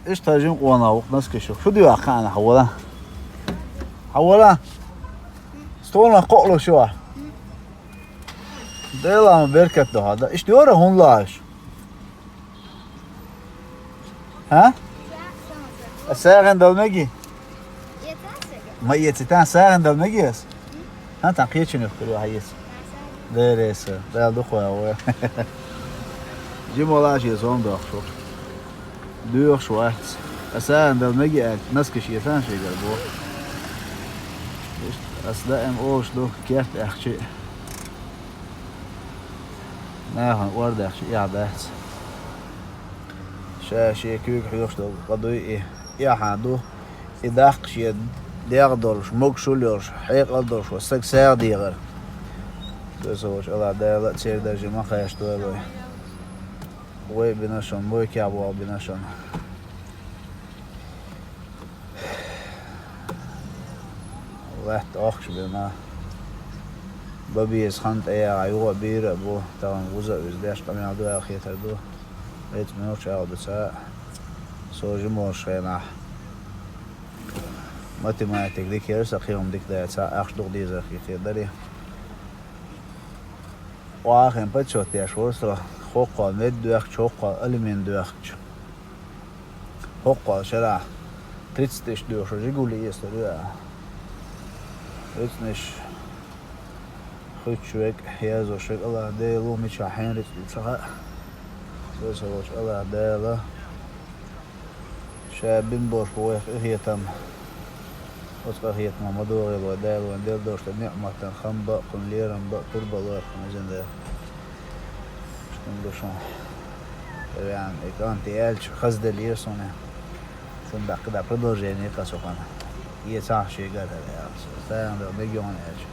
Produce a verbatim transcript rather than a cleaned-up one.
Иштта жима къонах ву-кх носкаш. Шу дуьйхьа кхаьна хьан вала? Хьан вала? Столах кхоъ луш ю ахь? Дела ма беркат до хьада. Иштта йора хӀунда лааш? ХӀа? Ас сагӀина дала меги? Ма эци тан сагӀина дала меги ас? ХӀа, тан кхечун юхкур ю хьан эци? Дераса, Дала дукха вай. Жима лааш эцу хӀума дохуш ву. Доьхуш вац. Ас сагӀина дала меги аьлча, носкаш эцан шегара боху. Ас даим олуш ду, керт аьхчи. Нахана ордехча эхь дац. Ша шен куьйга хьоьхуш долу къа дуй и. Эхьа ду. И даккха шен дегӀ долуш, могуш йолуш, хьекъал долуш ван саг сагӀа дегӀар. Цо ца волчу Аллах Дала а церан дарже ма кхачадойла вай. Вай бина шуна, вай кехь боху бина шуна. Лаьтта охкуш бина. Бан беза хан тӀеяхьа юха а бийр а бу, тахана вуза а вуьзу деш къамел ду аьлла хетар ду. Вецан муьлхачу агӀо ду ца а. Со жима волуш хенахь математика дика яра, сан кхин хӀума дика дац, ахча дукха дезар хетар дарий. Охьахиъна подсчёт деш вара со, хӀокхо мед доьхкича, хӀокхо алимент доьхкича. ХӀокхо шарахь тридцать тысяч доьхуш Жигули эцалур ю аьлла. Вецнаш хуьттуш верг, язъеш верг Аллах Дела ву, мичахь хьенан рицкъ ду ца хаьа. Цо ца волчу Аллах Дала ша бина болуш бу вайх къинхетам. Оцу къинхетамах ма догӀийла вай, Дала вайна делла долуш долу ниъматан хам бан а, кхунна лерам бан а, пурба а лойла кхунна, везан Дела. Шуна ду шуна. Тхан веана и кӀанте аьлча, хазделлера суна. Шуна даккха да продолжение кхин цу хана. Эцахь шегара аьлла. Стагана мегион аьлча.